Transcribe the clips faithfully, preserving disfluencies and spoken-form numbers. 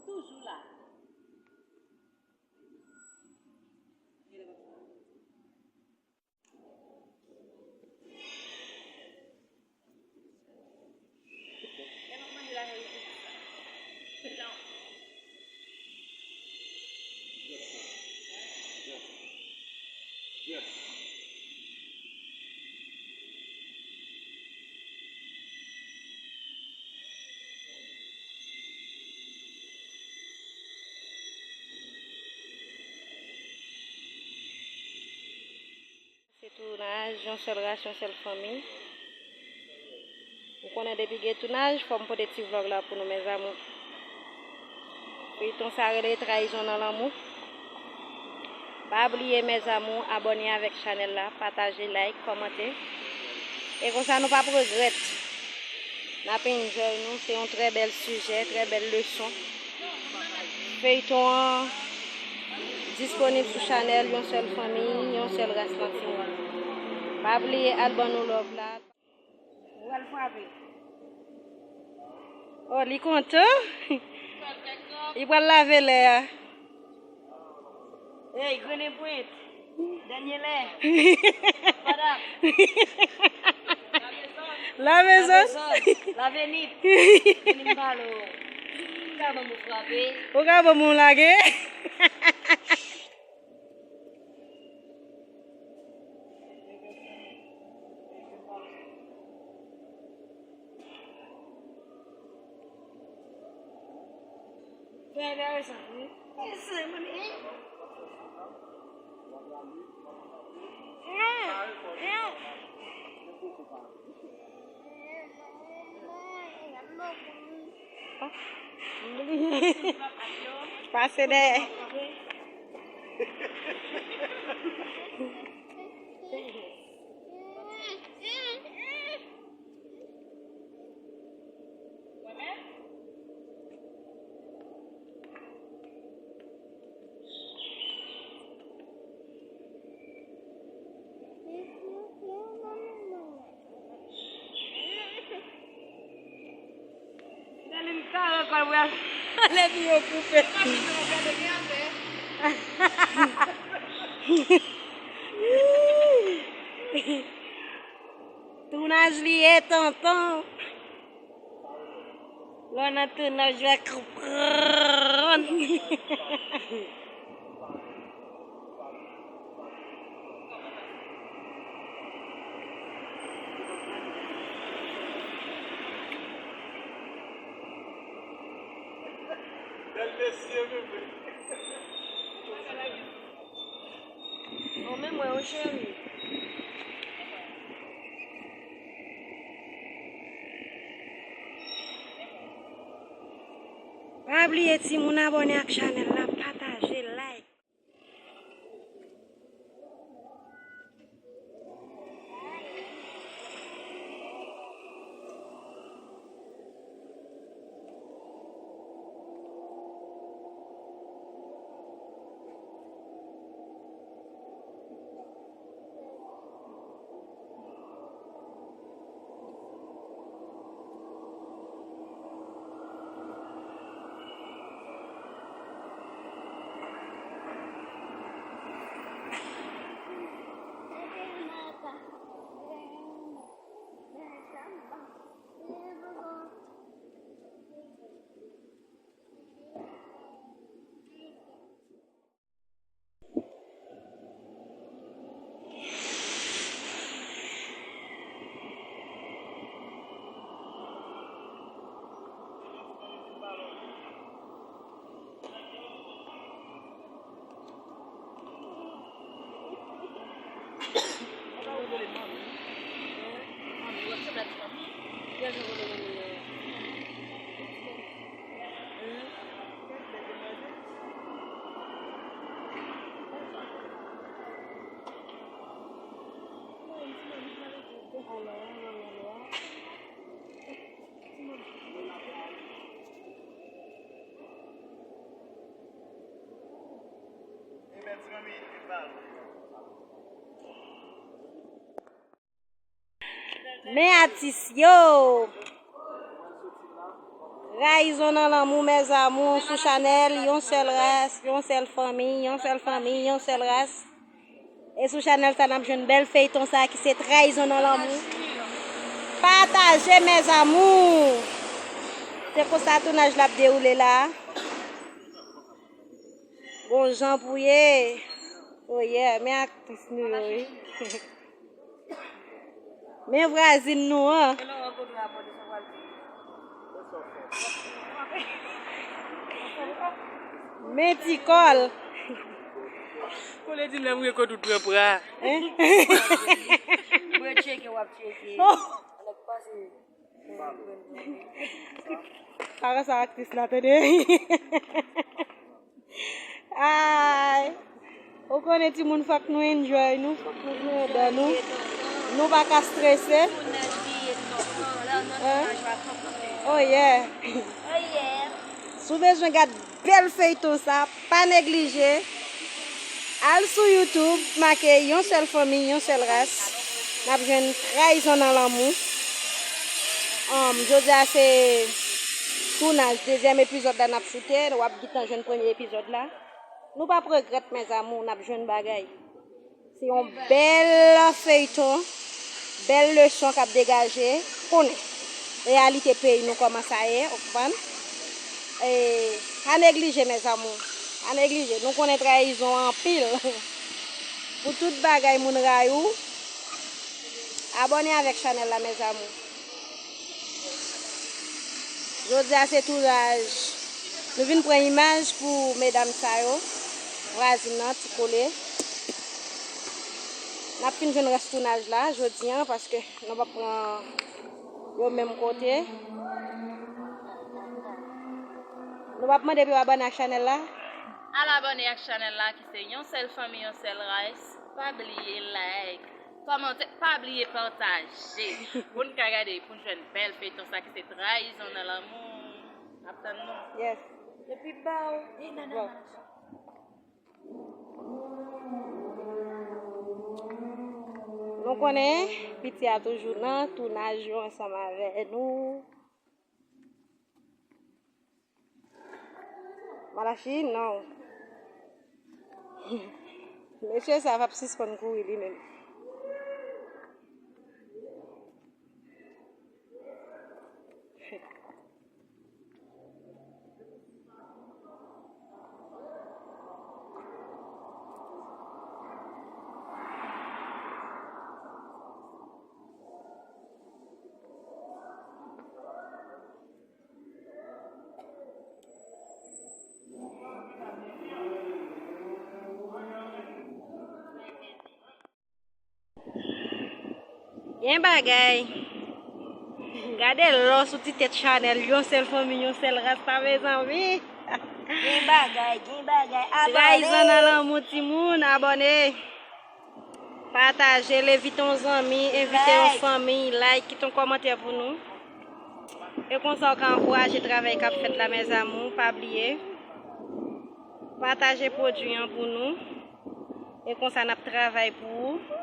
Toujou la. Se tounaj, yon sèl ras, yon sèl fanmi. Ou konnen depi gen tounaj, fò m pote ti vlòg la pou nou, mes amours. Feyton sa rele Trayizon nan lanmou. Pa bliye, mes amours, abòne avèk chanèl la, pataje, like, kòmante. E konsa nou p ap regrèt. N ap enjoy nou, se yon trè bèl sijè, trè bèl leson. Feyton an disponib sou chanèl Yon Sèl Fanmi, Yon Sèl Ras nan Timoun. Pa bliye al ban nou love la. Ou pral frape. Oh, li kontan? Li pral lave lè a. Ey, grennen pwent. Dènye lè. Padap. Lavèzòn. Lavèzòn. Lavenit. Vini m pale w. Ou ka ban m ou frape. Ou ka ban m ou lage. Pase dèyè. Gade m kare kò l pral anlè pi yo koupe. Tounaj li ye, tonton. Lè w nan tounaj, w a konprann. Bèl mesye, bebe. Bon, men mwen, wi, cheri. Pa bliye, timoun, abòne ak chanèl la, pataje, like. Men atis yo! Trayizon nan lanmou, mes amours, sou chanèl, yon sèl ras, yon sèl fanmi, yon sèl fanmi, yon sèl ras. E sou chanèl sa n ap jwenn bèl feyton sa ki se Trayizon nan lanmou. Pataje, mes amours. Se konsa tounaj la ap dewoule la. Bon jan pou ye. Oh yeah, men aktris nou yo wi. Men vwazin nou an. Men ti kòl. Kole di m lè m rekòt ou pran pra. Hein? Mwen tcheke, w ap tcheke. Oh! Anèk pase. Para sa aktris la, tande. Ay. Ou konnen timoun, fòk nou enjoy nou, fòk nou pran dan nou. Nou pa ka strese. Hein? Oh yeah. Si w bezwen gad bèl feyton sa, pa neglije. Al sou YouTube, make Yon Sèl Fanmi, Yon Sèl Ras. N ap jwenn Trayizon nan lanmou. Um, jodi a se tounaj dezyèm epizòd la n ap choute. W ap gentan jwenn premye epizòd la. Nou p ap regrèt, mes amours, n ap jwenn bagay. Se yon bèl feyton, bèl leson k ap degaje. Konnen reyalite peyi nou kòman sa ye, ou konprann? E, pa neglije, mes amours. Pa neglije. Nou konnen trayizon anpil. Pou tout bagay moun rayi w, abòne avèk chanèl la, mes amours. Jodi a se tounaj. Nou vin pran imaj pou medam sa yo, vwazin nan, ti kole. N ap fin jwenn rès tounaj la jodi a, paske nou p ap pran yo menm kote. Nou p ap mande pou yo abòne ak chanèl la. Al abòne ak chanèl la ki se Yon Sèl Fanmi, Yon Sèl Ras. Pa bliye like, kòmante, pa bliye pataje. Pou n ka gade, pou n jwenn bèl feyton sa ki se Trayizon nan lanmou. N ap tann nou. Yes. Epi baw, e nana. Bon. Nou konnen piti a toujou nan tounaj yo ansanm avè nou. Malachi, non. Mesye sa p ap sispann kouri li menm. Gen bagay. Gade lò sou ti tèt chanèl, Yon Sèl Fanmi, Yon Sèl Ras, pa mezanmi. Gen bagay, gen bagay. Abòne. Trayizon nan lanmou, timoun, abòne. Pataje, envite yon zanmi, envite yon fanmi, like, kite yon kòmantè pou nou. E konsa w ka ankouraje travay k ap fèt la, mes amours. Pa bliye, pataje pwodui an pou nou. E konsa n ap travay pou ou.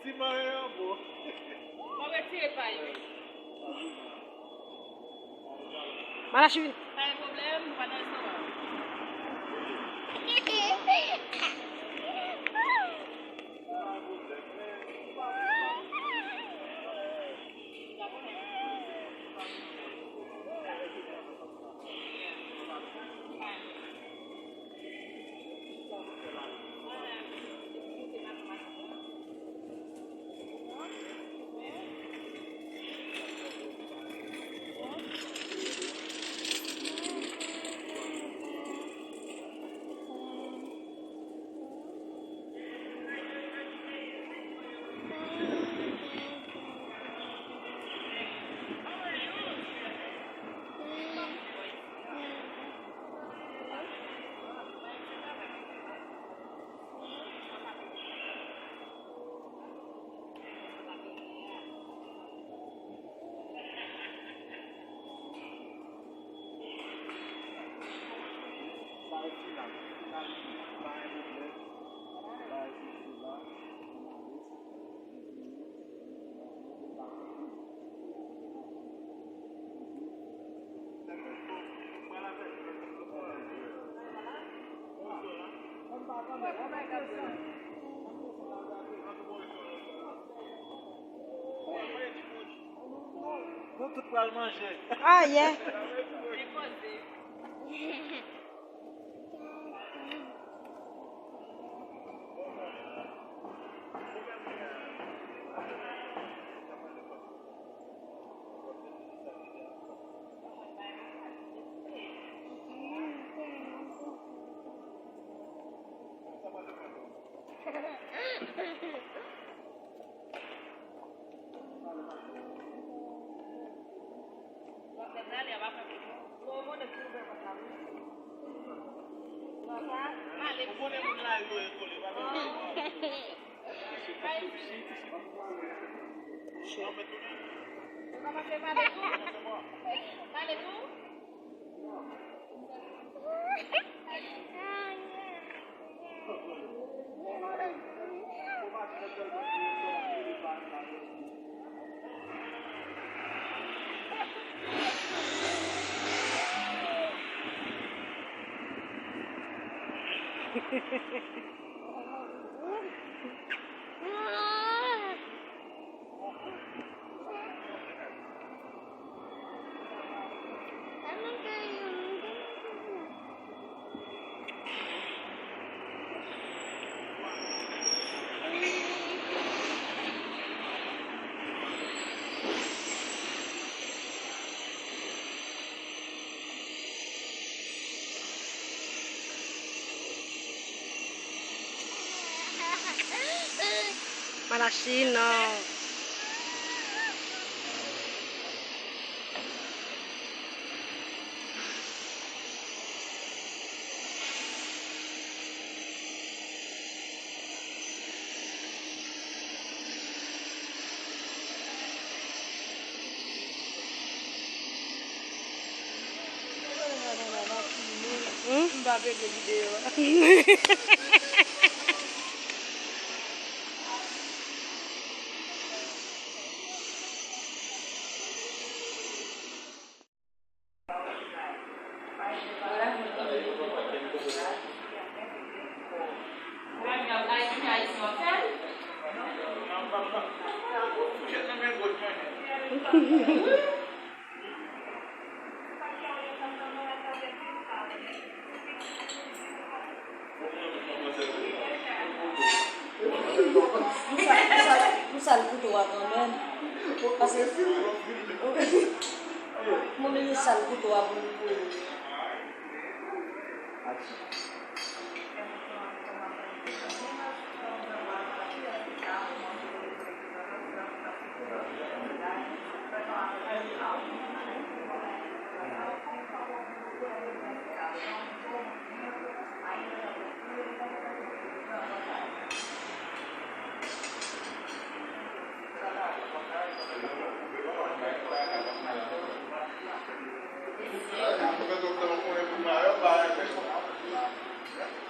Ti manyen an bon. Mwen retire pay wi. Malachi vini. Pa gen pwoblèm, nou pa nan restoran. Nou tout pral manje. Ah, yeah. Mwen la Chine, non. Hmm? M pa pede videyo a. Ou sa, ou sa, ou sal kouto a kanmenm. Paske, mwen menm sal kouto a pou, pou.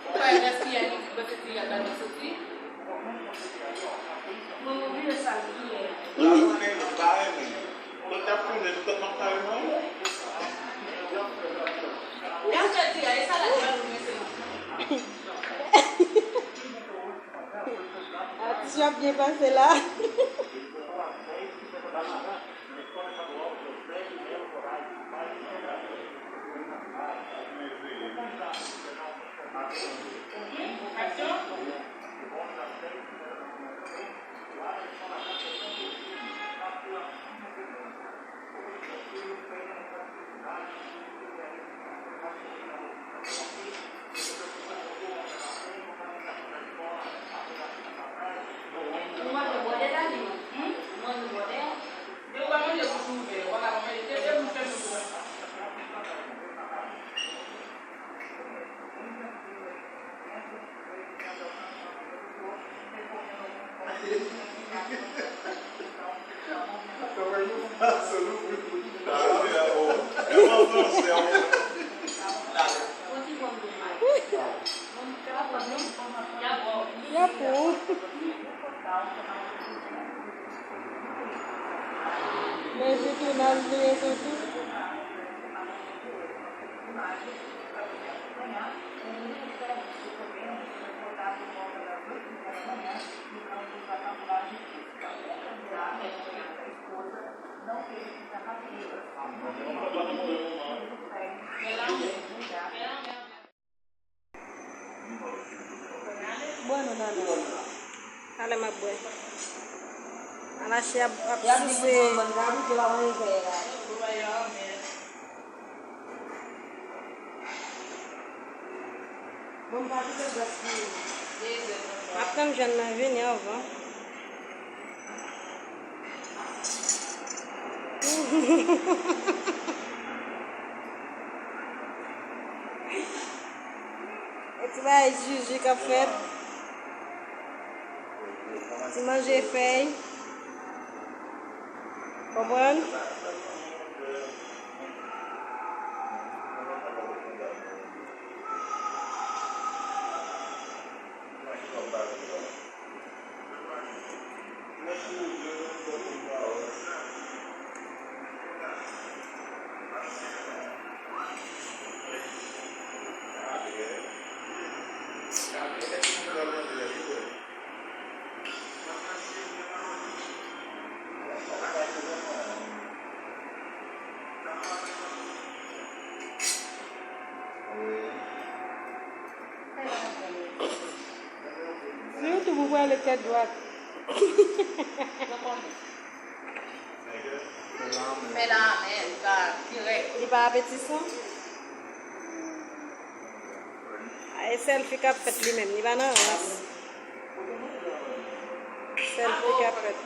Ou wè gaspiyay li di, panse ti yal bay mwen soti. Mwen, mwen bliye sa l di yè. Gaspiyay ti a, e sa la di ba nou mwen se. Atis yo ap byen pase la. Y ap ou. Men Jitounal li ye tou tou. Bwè non, nan, nan. Talè m ap bwè. Alachi ap, ap souse. M ap tann jèn nan vini anvan. E ti bagay jiji k ap fèt. Ti manje fèy. Konprann? Sou YouTube ou prale tèt dwat. Fè la men, sa dirèk. Li pa apetisan? A, e sèl fi k ap fèt li menm, li pa nan rans. Sèl fi k ap fèt.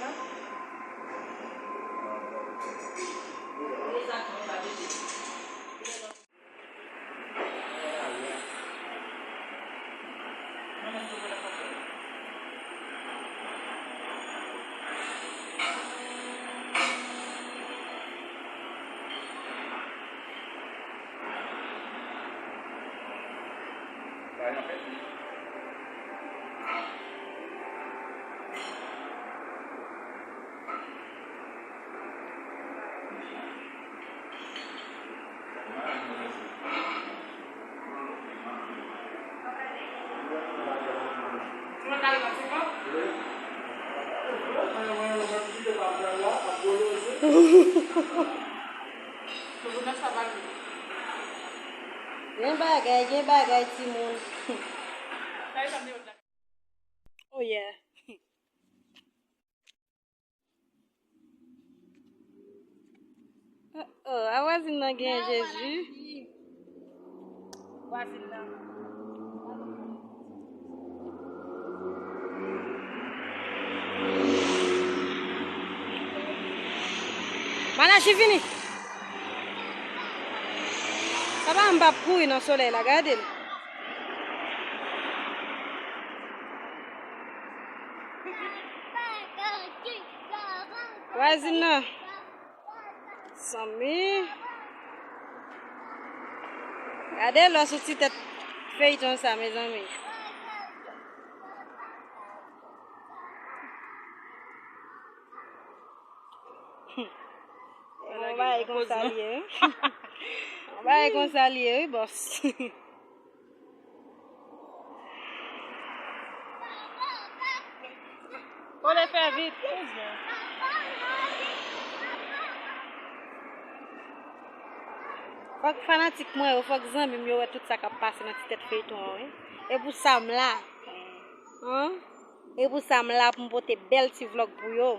Gen bagay, gen bagay, timoun. Oh yeah. Oh, oh, a vwazin nan gen Jezi. Vwazin nan. Malachi vini. Sa pa m p ap kouri nan solèy la, gade l. Vwazin nan. Zanmi. Gade lò sou ti tèt feyton sa, mezanmi. Yon bagay konsa li ye, wi. Yon bagay konsa li ye, wi, bòs. Kole fè vit. Fòk fanatik mwen yo, fòk zanmi m yo wè tout sa k ap pase nan ti tèt feyton an, wi. E pou sa m la. An? E pou sa m la pou m pote bèl ti vlòg pou yo.